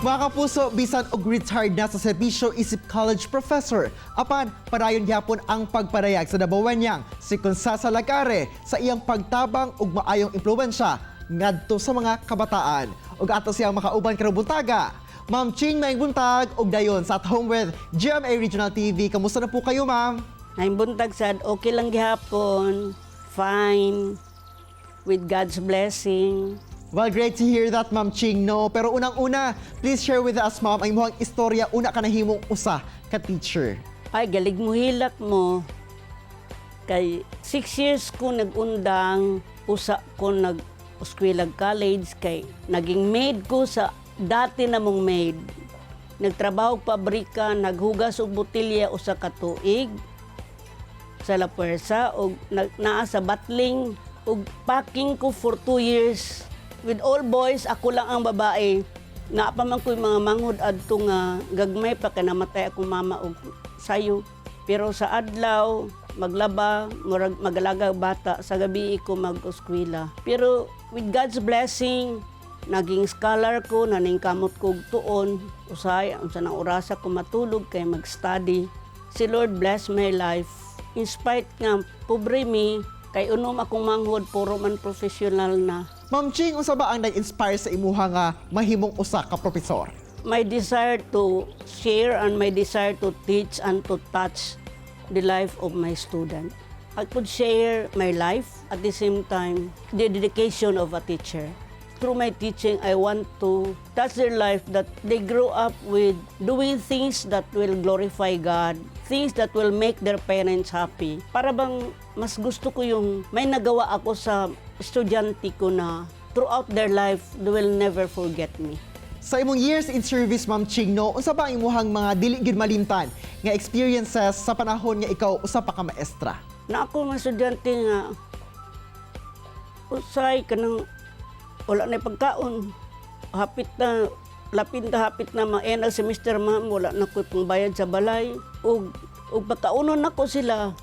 Mga kapuso, bisan og retired na sa serbisyo isip college professor, apan padayon gyapon ang pagpadayag sa Dabawenyang si Konsasa Lagare sa iyang pagtabang ug maayong impluwensya ngadto sa mga kabataan. Ug ato siyang makauban karong buntaga. Ma'am Ching, maayong buntag ug dayon sa At Home with GMA Regional TV. Kamusta na po kayo, ma'am? Maayong buntag sad, okay lang gihapon. Fine. With God's blessing. Well, great to hear that, Ma'am Ching, no? Pero unang-una, please share with us, ma'am, ang imong istorya una ka nahimong usa ka teacher. Ay, galig mo hilak mo. Kay 6 years ko nag-undang, usa ko nag eskwela college kay naging maid ko sa dati na mong maid. Nagtrabaho pabrika, naghugas og botelya usa ka tuig sa La Puersa og naa sa bottling og packing ko for 2 years with all boys. Ako lang ang babae. Naa pa man ko'y mga manghod adto nga gagmay pa kay namatay akong mama og sayo, pero sa adlaw maglaba, murag magalaga bata, sa gabi ko mag-eskwela. Pero with God's blessing, naging scholar ko, naningkamot ko og tuon. Usahay unsa nang orasa ko matulog kay mag-study. Si Lord bless my life in spite nga pobre mi, kay unom akong manghod puro man professional na. Ma'am Ching, unsa ba ang nag-inspire sa imuha nga mahimong usa ka propesor? My desire to share and my desire to teach and to touch the life of my student. I could share my life, at the same time the dedication of a teacher. Through my teaching, I want to touch their life that they grow up with doing things that will glorify God, things that will make their parents happy. Para bang mas gusto ko yung may nagawa ako sa estudyante ko na throughout their life, they will never forget me. Sa imong years in service, Ma'am Ching, no, unsa ba ang imuhang mga dili gyud malimtan nga experiences sa panahon nga ikaw usa pa ka maestra? Na ako mga estudyante nga usay kanang wala na pagkaon, hapit na, lapin na, hapit na ma-end ang semester, ma'am, wala na ko'y pangbayad sa balay, ug pagkaunon nako sila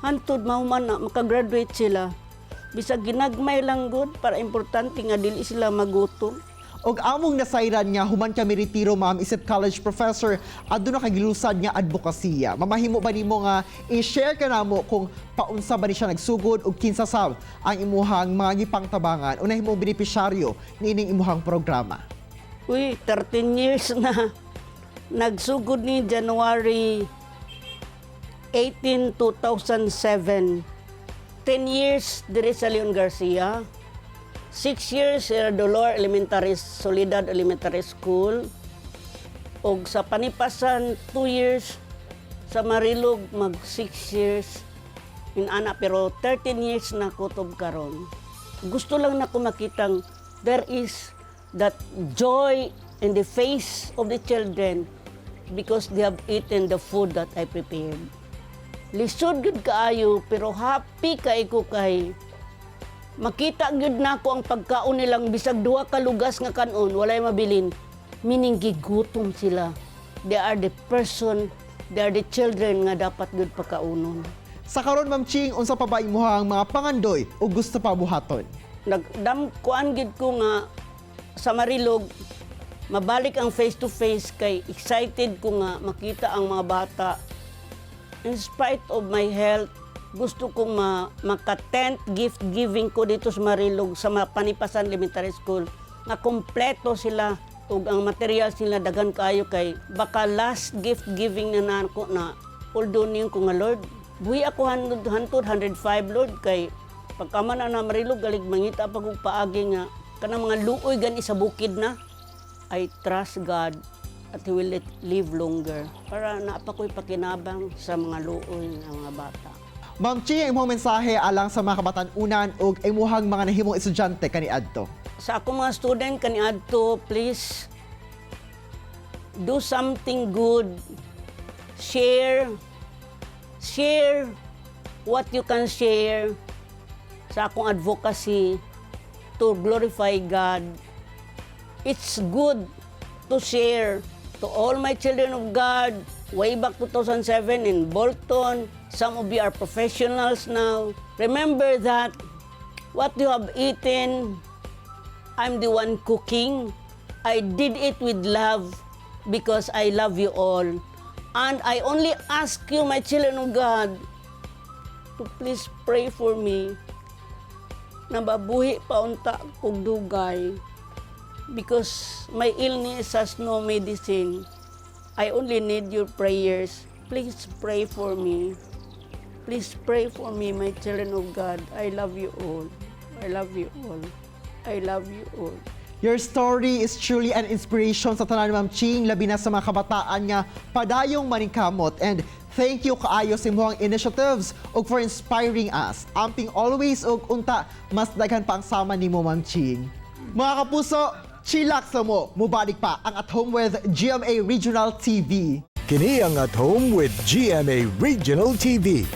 hantod mahuman na makagraduate sila, bisag ginagmay lang gud, para importante nga dili sila magutom. Og among nasayran nga human ka miretiro, ma'am, isip college professor, aduna ka gilusad nga advokasya. Mamahimo ba nimo nga i-share ka namo kung paunsa ba ni siya nagsugod ug kinsa sab ang imuhang mga gipangtabangan o nahimong benepisyaryo niining imuhang programa? Uy, 13 years na. Nagsugod ni January 18, 2007. 10 years dire sa Leon Garcia. 6 years sa Dolor Elementary, Soledad Elementary School. Og sa Panipasan, 2 years. Sa Marilog, mag 6 years. Inana, pero 13 years na kutob karon. Gusto lang nako makitang there is that joy in the face of the children because they have eaten the food that I prepared. Lisod gud kaayo, pero happy kay ko kay makita gyud nako ang pagkaon nilang bisag duha ka lugas nga kanon, walay mabilin. Meaning gigutom sila. They are the person, they are the children nga dapat gyud pakaunon. Sa karon, Ma'am Ching, unsa pa ba imuhang mga pangandoy o gusto pa buhaton? Nagdam kuan gid ko nga sa Marilog mabalik ang face to face kay excited ko nga makita ang mga bata. In spite of my health, gusto kong maka-tent gift giving ko dito sa Marilog, sa Panipasan Elementary School, nga kompleto sila ug ang materials nila daghan kaayo, kay baka last gift giving na nako na. Although niyon ko nga, "Lord, buhi ako hantod hantod 105, Lord," kay pagkaman na Marilog galig mangita pa kog paagi nga kanang mga luoy gani sa bukid na. I trust God at He will let live longer para naa pa ko'y pakinabang sa mga luoy nga mga bata. Ma'am Ching, ang imong mensahe alang sa mga kabatan-unan ug imuhang mga nahimong estudyante kaniadto. Sa akong mga student kaniadto, please do something good. Share. Share what you can share sa akong advocacy to glorify God. It's good to share to all my children of God way back 2007 in Bolton. Some of you are professionals now. Remember that what you have eaten, I'm the one cooking. I did it with love because I love you all. And I only ask you, my children of God, to please pray for me na mabuhi pa unta kog dugay because my illness has no medicine. I only need your prayers. Please pray for me. Please pray for me, my children of God. I love you all. I love you all. I love you all. Your story is truly an inspiration sa tanan, Ma'am Ching, labi na sa mga kabataan nga padayong maningkamot. And thank you kaayo sa imong initiatives ug for inspiring us. Amping always ug unta mas daghan pa ang sama nimo, Ma'am Ching. Mga kapuso, chillax sa mo. Mubalik pa ang At Home with GMA Regional TV. Kini ang At Home with GMA Regional TV.